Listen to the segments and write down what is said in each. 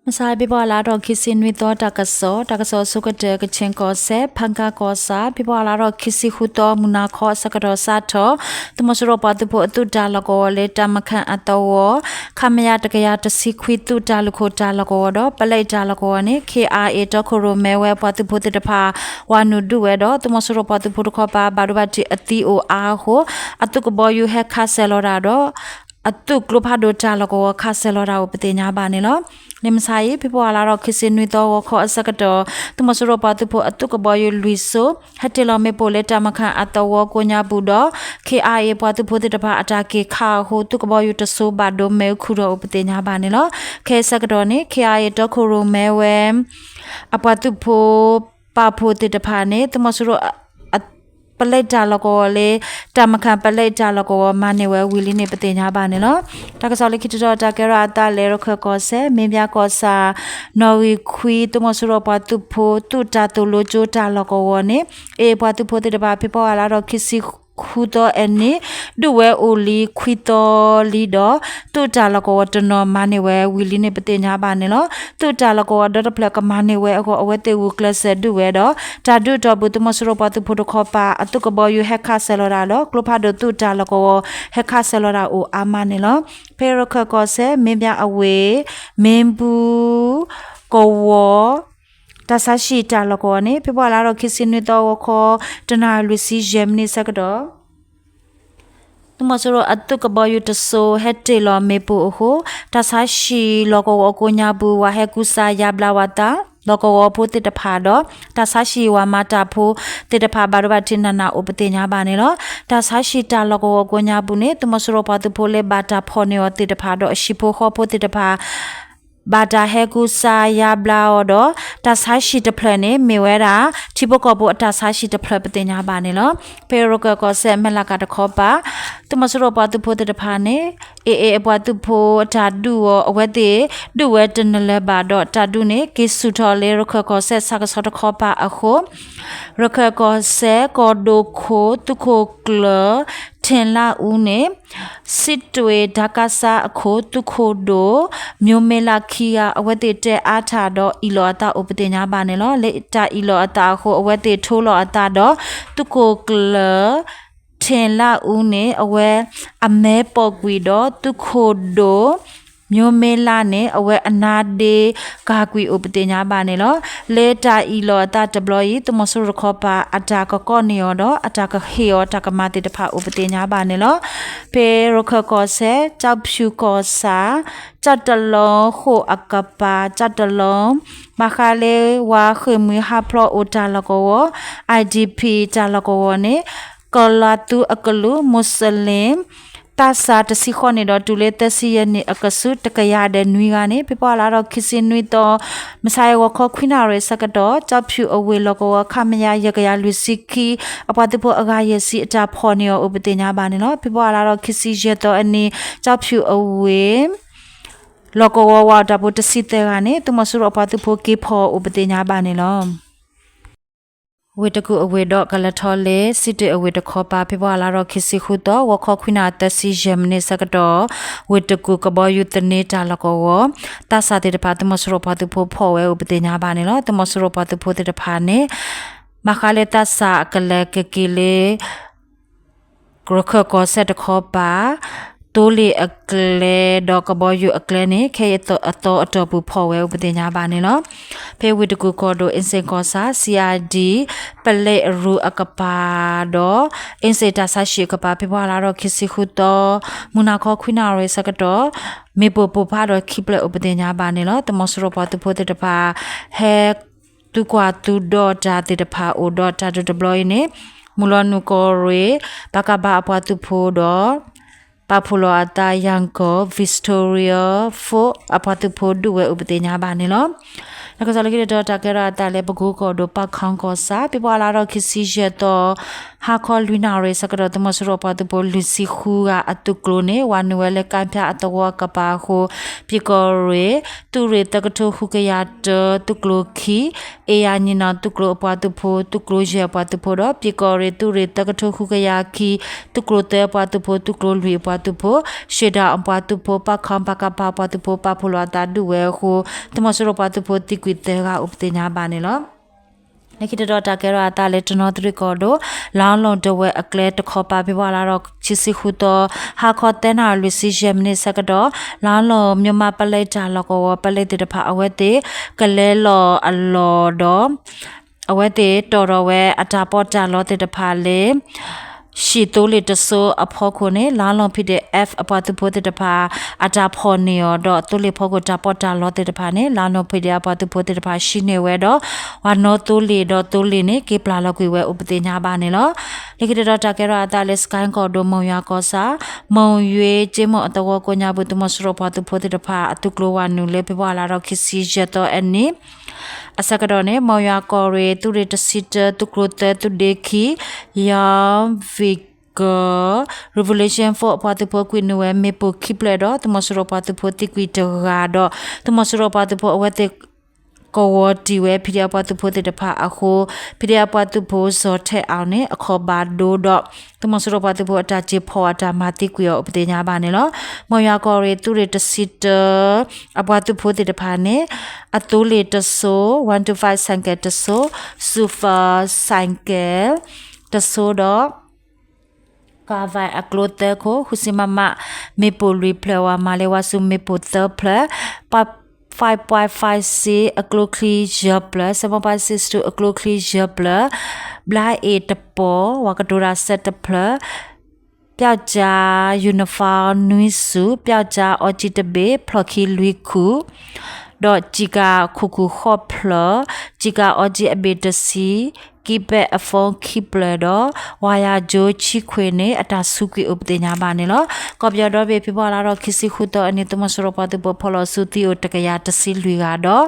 မုၢ်ဆါ ဖဲဖ့ၤဘြူၤအါရံၤလါထီၣ်ခံဆံနွံသီ တၢ်ကစီၣ်, တၢ်ကစီၣ်အဆိကတၢၢ် ကခၠ့ၣ်ကီၢ်စဲၣ် ဖၣ်ကၣ်ကီၢ်ဆၣ်, ဖဲဖ့ၤဘြူၤအါရံၤလါထီၣ်ခံဆံဃုသီ မုၢ်နၤခီအဆၢကတီၢ်စးထီၣ် သုးမီၤစိရိၤပှၤသုးဖိအသုးတၢ်လီၢ်ကဝီၤလၢ တၢ်မခၣ်အသဝီ ခမရ တကယၤတဆံခွံ သုးတၢ်လုၢ်ခိၣ်တၢ်လီၢ်ကဝီၤဒီး ပလဲတၢ်လီၢ်ကဝီၤန့ၣ် ခ့ၣ်အါအ့ၣ် တီခိၣ်ရိၣ်မဲဝဲအပှၤသုးဖိသ့ၣ်တဖၣ် ဝၤနုာ်ဒုးဝဲဒီး သုးမီၤစိရိၤပှၤသုးဖိတခီပၤ ဘၣ်ဒိဘၣ်ထံးအသံအိၣ်အါအဃိ အသုးကဘီယူၤဟဲခးစဲၤလီၤတၢ်ဒီး အသုးကျိဖးဒိၣ်တၢ်လီၢ်ကဝီၤခးစဲၤလီၤတၢ်အိၣ်ပသ့ၣ်ညါဘၣ်န့ၣ်လီၤ. လၢမုၢ်ဆါအံၤ ဖဲဖ့ၤဘြူၤအါရံၤလါထီၣ်ခံဆံနွံသီ ဂီၤခီအဆၢကတီၢ် သုးမီၤစိရိၤပှၤသုးဖိအသုးကဘီယူၤလွံၢ်စိၤ ဟဲတ့ၢ်လီၤမ့ၣ်ပိၢ်လၢတၢ်မခၣ်အသဝီကိးညါပူၤဒီး ခ့ၣ်အါအ့ၣ် ပှၤသုးဖိသ့ၣ်တဖၣ်အတၢ်က့ၤခးအဃိ သုးကဘီယူၤတစိၤဘၣ်ဒိမ့ၣ်အူခုၣ်ထီၣ်အိၣ်ပသ့ၣ်ညါဘၣ်န့ၣ်လီၤ. ခဲအံၤအဆၢကတီၢ်န့ၣ် ခ့ၣ်အါအ့ၣ် တီခိၣ်ရိၣ်မဲဝဲ အပှၤသုးဖိ ပာ်ဖှိၣ်သ့ၣ်တဖၣ်န့ၣ် သုးမီၤစိရိၤ ပလဲတၢ်လီၢ်ကဝီၤလၢ တၢ်မခၣ်ပလဲတၢ်လီၢ်ကဝီၤမၤန့ၢ်ဝဲဝံၤလံန့ၣ် ပသ့ၣ်ညါဘၣ်န့ၣ်လီၤ. တၢ်ကစီၣ်လၢခံတတီၤ တၢ်ကဲထီၣ်အသးလၢ ရခၢၣ်ကီၢ်စဲၣ် မ့ၢ်ဘၣ်ကီၢ်ဆၣ် နီၣ်ဂံၢ်ခွံ သုးမီၤစိရိၤပှၤသုးဖိ သုးတၢ်သိၣ်လိကၠိတၢ်လီၢ်ကဝီၤန့ၣ် အ့ၣ် ပှၤသုးဖိသ့ၣ်တဖၣ် ဖဲဖ့ၤဘြူၤအါရံၤလါထီၣ်ခံဆံဃုသီအနံၤ ဒုးဝဲအိၣ်လံခွံသီလံဒီး သုးတၢ်လီၢ်ကဝီၤတနီၤမၤန့ၢ်ဝဲဝံၤလံန့ၣ် ပသ့ၣ်ညါဘၣ်န့ၣ်လီၤ. သုးတၢ်လီၢ်ကဝီၤဒီတဖျၢၣ်ကမၤန့ၢ်ဝဲအဂီၢ် အဝဲသ့ၣ်ဂုာ်ကျဲးစၢးဒုးဝဲဒီး တၢ်ဒုးအတီၢ်ပူၤ သုးမီၤစိရိၤပှၤသုးဖိတခီပၤ အသုးကဘီယူၤဟဲခးစဲၤလီၤတၢ်ဒီး ကျိဖးဒိၣ်သုးတၢ်လီၢ်ကဝီၤ ဟဲခးစဲၤလီၤတၢ်အိၣ်အါမးန့ၣ်လီၤ. ဖဲရခၢၣ်ကီၢ်စဲၣ် မ့ၢ်ဘၣ်အဝ့ၢ် မ့ၣ်ဘူၣ်ကဝီၤ တၢ်ဆါဟံၣ်တၢ်လီၢ်ကဝီၤန့ၣ် ဖဲဖ့ၤဘြူၤအါရံၤလါထီၣ်ခံဆံနွံသီ ဂီၤခီ တနၣ်ရံၣ်လွံၢ်ဆံယဲၢ်မံးနံးအဆၢကတီၢ် သုးမီၤစိရိၤအသုးကဘီယူၤတစိၤ ဟဲတ့ၢ်လီၤမ့ၣ်ပိၢ်အဃိ တၢ်ဆါဟံၣ်လီၢ်ကဝီၤကိးညါပူၤ ဝၤဟဲကူစါယါဘျါဝၤသး လီၢ်ကဝီၤဖိသ့ၣ်တဖၣ်ဒီး တၢ်ဆါဟံၣ်ဝၤမၤတၢ်ဖိသ့ၣ်တဖၣ် ဘၣ်ဒိဘၣ်ထံးနးနးအိၣ်ပသ့ၣ်ညါဘၣ်န့ၣ်လီၤ. တၢ်ဆါဟံၣ်တၢ်လီၢ်ကဝီၤကိးညါပူၤန့ၣ် သုးမီၤစိရိၤပှၤသုးဖိလၢဘၣ်တၢ်ဖီၣ်န့ၢ်အီၤသ့ၣ်တဖၣ်ဒီး အဟံၣ်ဖိဃီဖိသ့ၣ်တဖၣ် ဘၣ်တၢ်ဟဲကူစါယါဘျါအီၤဒီး တၢ်ဆါဟံၣ်တဖျၢၣ်န့ၣ် မ့ၢ်ဝဲဒၣ် ထံဖိကီၢ်ဖိအတၢ်ဆါဟံၣ်တဖျၢၣ်ပသ့ၣ်ညါဘၣ်န့ၣ်လီၤ. ဖဲရခၢၣ်ကီၢ်စဲၣ် မဲၢ်လးကးတခီပၤ သုးမီၤစိရိၤပှၤသုးဖိသ့ၣ်တဖၣ်န့ၣ် အ့ၣ်အ့ၣ် အပှၤသုးဖိအတၢ်ဒုးအီၤ အဝဲသ့ၣ်ဒုးဝဲတနလၢၤဘၣ်ဒီး တၢ်ဒုးန့ၣ် က့ၤဆူၣ်ထီၣ်လၢရခၢၣ်ကီၢ်စဲၣ်ဆၣ်ကဆီတခီပၤအဃိ ရခၢၣ်ကီၢ်စဲၣ် ကီၢ်ဒိၣ်ခိၣ် သုးခိၣ်ကျၢၢ် ထ့ၣ်လၣ်အူန့ၣ် စံးတွ့ၣ် ဒကစ အခိၣ် သုးခိၣ်ဒိၣ် မျိုးမင်းလခံဂၤ အဝဲသ့ၣ်တဲအါထၣ်ဒီးအ့ၣ်လိာ်အသးအိၣ်ပသ့ၣ်ညါဘၣ်န့ၣ်လီၤ. လၢတၢ်အ့ၣ်လိာ်အသးအဃိ အဝဲသ့ၣ်ထိလီၤအသးဒီး သုးခိၣ်ကျၢၢ် ထ့ၣ်လၣ်အူန့ၣ် အဝဲအမဲပိာ်ကွံာ်ဒီး သုးခိၣ်ဒိၣ် မျိုးမင်းလန့ၣ် အဝဲအနါဒ့ကၤကွံာ်အိၣ်ပသ့ၣ်ညါဘၣ်န့ၣ်လီၤ. လၢတၢ်အ့ၣ်လိာ်အသးတဘျီအံၤ သုးမီၤစိရိၤတခီပၤ အတၢ်ကကိးန့ၢ်အီၤဒီး အတၢ်ကဟ့ၣ်အီၤတၢ်ကမၤသ့ၣ်တဖၣ်အိၣ်ပသ့ၣ်ညါဘၣ်န့ၣ်လီၤ. ဖဲရခၢၣ်ကီၢ်စဲၣ် ကၠီဖၠူၣ်ကီၢ်ဆၣ် ကၠီတလီၢ်ဃိၣ်အကပၤ ကၠီတလီၢ် ဘၣ်ဃးလၢဝၤဃ့ၢ်မှံဟးဖျိးအိၣ်တၢ်လီၢ်ကဝီၤ IDP တၢ်လီၢ်ကဝီၤန့ၣ် ကီၤလၤသူအကလုာ် မူးစလ့ၣ် သးစၢ်တဆံဃိးနံၣ်ဒီးတုၤလၢသၢဆံယဲၢ်နံၣ်အကဆူး တကယၤဒီးနွံဂၤန့ၣ် ဖဲဖ့ၤဘြူၤအါရံၤလါထီၣ်ခံဆံနွံသီ မုၢ်ဆါအံၤဂီၤခီခွံနၣ်ရံၣ်အဆၢကတီၢ် ကၠီဖၠူၣ်အဝ့ၢ်လီၢ်ကဝီၤ ခမရ ယဲၢ်ကယၤလွံၢ်ဆံခံ အပှၤသုးဖိအဂၤယဲၢ်ဆံအတၢ်ဖီၣ်န့ၢ်အီၤအိၣ်ပသ့ၣ်ညါဘၣ်န့ၣ်လီၤ. ဖဲဖ့ၤဘြူၤအါရံၤလါထီၣ်ခံဆံယဲၢ်သီအနံၤ ကၠီဖၠူၣ်အဝ့ၢ် လီၢ်ကဝီၤဝၤအတၢ်ဖိတဆံသၢဂၤန့ၣ် သုးမီၤစိရိၤအပှၤသုးဖိက့ၤဖီၣ်အီၤအိၣ်ပသ့ၣ်ညါဘၣ်န့ၣ်လီၤ. ဝ့ၢ်တကူၣ်အဝ့ၢ်ဒီးကလဲၤထီၣ်လၢ စံးတွ့ၣ်အဝ့ၢ်တခီပၤ ဖဲဖ့ၤဘြူၤအါရံၤလါထီၣ်ခံဆံဃုသီ ဂီၤခီခွံနၣ်ရံၣ်သၢဆံယဲၢ်မံးနံးအဆၢကတီၢ် ဝ့ၢ်တကူၣ်ကဘီယူၤသန့တၢ်လီၢ်ကဝီၤ သးစၢ်သ့ၣ်တဖၣ် သုးမီၤစိရိၤပှၤသုးဖိဖီၣ်ဝဲအိၣ်ပသ့ၣ်ညါဘၣ်န့ၣ်လီၤ. သုးမီၤစိရိၤပှၤသုးဖိသ့ၣ်တဖၣ်န့ၣ် ဘၣ်ဃးလၢသးစၢ်အကလဲၤကက့ၤလၢ ရခၢၣ်ကီၢ်စဲၣ်တခီပၤ သိလ့ၣ်အကျဲဒီးကဘီယူၤအကျဲန့ၣ် ခဲအံၤအသီအတီၢ်ပူၤဖီၣ်ဝဲအိၣ်ပသ့ၣ်ညါဘၣ်န့ၣ်လီၤ. ဖဲဝ့ၢ်တကူၣ်ကီၢ်ဒိၣ် အ့စ့ၣ်ကီၢ်ဆၣ် CID ပလဲအရူအကပၤဒီး အ့စ့ၣ်တၢ်ဆါဟံၣ်အကပၤ ဖဲဖ့ၤဘြူၤအါရံၤလါထီၣ်ခံဆံဃုသီ မုၢ်နၤခီခွံနၣ်ရံၣ်အဆၢကတီၢ် မ့ၣ်ပိၢ်ပိၢ်ဖးဒီးခံဖျၢၣ်အိၣ်ပသ့ၣ်ညါဘၣ်န့ၣ်လီၤ. သုးမီၤစိရိၤပှၤသုးဖိသ့ၣ်တဖၣ် ဟဲ သုကွၢ်သုဒီးတၢ်သ့ၣ်တဖၣ်အိၣ်ဒီးတၢ်ဒုးတဘျီအံၤန့ၣ် မုၢ်လီၤနုာ်ကီၢ်ရ့ၣ် ပကဖ အပှၤသုးဖိဒီး ပာ်ဖှိၣ်လီၤအသး Yangon Victoria Falls အပှၤသုးဖိဒုးဝဲအိၣ် ပသ့ၣ်ညါဘၣ်န့ၣ်လီၤ. တၢ်ကစီၣ်လၢခံတတီၤ တၢ်ကဲထီၣ်အသးလၢ ပကိကီၢ်ဒိၣ် ပၣ်ခီကီၢ်ဆၣ် ဖဲဖ့ၤဘြူၤအါရံၤလါထီၣ်ခံဆံယဲၢ်သီ ဟါခီလွံၢ်နၣ်ရံၣ်ဆၢကတီၢ် သုးမီၤစိရိၤပှၤသုးဖိလွံၢ်ဆံဃုဂၤအသုးကျိၤန့ၣ် ဝၤနုာ်ဝဲလၢကါဖၠၣ်အသဝီအကပၤအဃိ ပၠံၤကီၢ်ရ့ၣ် သုးရ့ၣ်သၢကထိဃုကယၤတၢ သုးကျိၤခံ အ့ၣ်ယၣ်ညီၣ်နီၣ်သုးကျိၤအပှၤသုးဖိ သုးကျိၤယဲၢ်အပှၤသုးဖိဒီး ပၠံၤကီၢ်ရ့ၣ် သုးရ့ၣ်သၢကထိဃုကယၤခံ သုးကျိၤသၢအပှၤသုးဖိ သုးကျိၤလွံၢ်အပှၤသုးဖိ ရှ့ဒၣ်အပှၤသုးဖိ ပၣ်ခီ ပကဖ အပှၤသုးဖိ ပာ်ဖှိၣ်လီၤအသးဒုးဝဲအဃိ သုးမီၤစိရိၤပှၤသုးဖိသံကွံာ်သၢဂၤအိၣ်ပသ့ၣ်ညါဘၣ်န့ၣ်လီၤ. လၢခံတတီၤတၢ်ကဲထီၣ်အသးလၢတနီသရံၣ်ကီၢ်ဒိၣ် လါလီၢ်ဒဝဲၢ်အကျဲတခီပၤ ဖ့ၤဘြူၤအါလါဒီးခံဆံဃုသီ ဟါခီသၢနၣ်ရံၣ်လွံၢ်ဆံယဲၢ်မံးနံးဆၢကတီၢ် လါလီၢ် မၠိၣ်မးပလဲတၢ်လီၢ်ကဝီၤ ပလဲသ့ၣ်တဖၣ် အဝဲသ့ၣ်ကလဲၤလီၤအလီၢ်ဒီး အဝဲသ့ၣ်တီၣ်ထီၣ်ဝဲအတၢ်ပီးတၢ်လီသ့ၣ်တဖၣ်လၢ ဟံၣ်သိလ့ၣ်တစိၤအဖီခိၣ်န့ၣ် လါလီၢ် PDF အပှၤသုးဖိသ့ၣ်တဖၣ် အတၢ်ဖီၣ်န့ၢ်အီၤဒီး သိလ့ၣ်ဖီခိၣ်တၢ်ပီးတၢ်လီသ့ၣ်တဖၣ်န့ၣ် လါလီၢ် PDF အပှၤသုးဖိသ့ၣ်တဖၣ် ဟံးန့ၢ်ဝဲဒီး ဝၤနီၣ်သိလ့ၣ်ဒီးသိလ့ၣ်န့ၣ် က့ၤပျၢ်လီၤကွံာ်ဝဲအိၣ်ပသ့ၣ်ညါဘၣ်န့ၣ်လီၤ. လၢခံတတီၤတၢ်ကဲထီၣ်အသးလၢ စကဲကီၢ်ဒိၣ် မိၢ်ယွၤကီၢ်ဆၣ် မိၢ်ယွၤကၠ့မိၢ်အသဝီကိးညါပူၤ သုးမီၤစိရိၤပှၤသုးဖိသ့ၣ်တဖၣ် အသုးကျိၤဝၤနုာ်လၢ ဖ့ၤဘြူၤအါလါဒီးခံဆံယဲၢ်သီအနံၤ အဆၢကတီၢ်န့ၣ် မိၢ်ယွၤကီၢ်ရ့ၣ် သုးရ့ၣ်တဆံတၢ သုးကျိၤသၢ သုးဒ့ခံ ယၤ Vehicle Revolution Force အပှၤသုးဖိကွံာ်နုာ်ဝဲ မ့ၣ်ပိၢ်ခံဖျၢၣ်ဒီး သုးမီၤစိရိၤပှၤသုးဖိသံကွံာ်တဂၤဒီး သုးမီၤစိရိၤပှၤသုးဖိအဝဲသ့ၣ် ကဝီၤတံၢ်ဝဲ PDF အပှၤသုးဖိသ့ၣ်တဖၣ်အဃိ PDF အပှၤသုးဖိ စီၤထဲအီၤန့ၣ် အခီၣ်ဘၣ်ဒိဒီး သုးမီၤစိရိၤပှၤသုးဖိအတၢ်စ့ၢ်ဖီၣ်အတၢ်မၤသံကွံာ်အီၤအိၣ်ပသ့ၣ်ညါဘၣ်န့ၣ်လီၤ. မိၢ်ယွၤကီၢ်ရ့ၣ် သုးရ့ၣ်တဆံတၢ အပှၤသုးဖိသ့ၣ်တဖၣ်န့ၣ် အသိလ့ၣ်တစိၤ one two five ဆိုင်ကယ်တစိၤ Super ဆိုင်ကယ်တစိၤဒီး ကၤဘဲးအကျိသၢခိၣ် ဃုဆံ မမ မ့ၣ်ပိၢ်လွံၢ်ဖျၢၣ် ဝၤမၤလ့ဝါဆူမ့ၣ်ပိၢ်သၢဖျၢၣ် five five six အကျိချံယဲၢ်ဖျၢၣ် seven five six two အကျိချံယဲၢ်ဖျၢၣ် ဘျါအ့ၣ်တပီၤ ဝၤကတိၤတၢ်ဆၢတဖျၢၣ် ပျောက်ကျား uniform နွံဆူၣ် ပျောက်ကျား အီကံတဘ့ၣ် ဖျီၣ်ခံလွံၢ်ခူၣ် ဒီးစံာ်ကၣ်ခိၣ်ကူၣ်ဃိးဖျၢၣ် စံာ်ကၣ်အီကံအဘ့ၣ်တဆံ ကံပဲၣ်အ phone ခံဖျၢၣ်ဒီး ဝၤယၤကၠိဆံခွံန့ၣ် အတၢ်ဆူးကွံာ်အိၣ်ပသ့ၣ်ညါဘၣ်န့ၣ်လီၤ. ကီၢ်ပယီၤဒီဘ့ၣ် ဖ့ၤဘြူၤအါလါဒီးခံဆံဃုသီအနံၤ သုးမီၤစိရိၤပှၤသုးဖိဖီၣ်လီၤစုသံအိၣ်တကယၤတဆံလွံၢ်ဂၤဒီး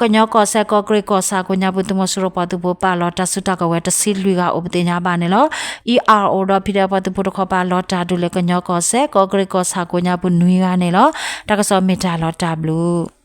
ကညီကီၢ်စဲၣ် ကီးကရ့ၣ်ကီၢ်ဆၣ်ကိးညါပူၤ သုးမီၤစိရိၤပှၤသုးဖိပာ်လီၤတၢ်စုတၢ်ကဝဲၤတဆံလွံၢ်ဂၤအိၣ်ပသ့ၣ်ညါဘၣ်န့ၣ်လီၤ. အံၤအါအိၣ်ဒီး ဖံးဒဲး ပှၤသုးဖိတခီပၤလီၤတၢ်ဒုးလၢကညီကီၢ်စဲၣ် ကီးကရ့ၣ်ကီၢ်ဆၣ်ကိးညါပူၤနွံဂၤန့ၣ်လီၤ. တၢ်ကစီၣ်မ့ၢ်တၢ်လီၤတၢ်ဘျုး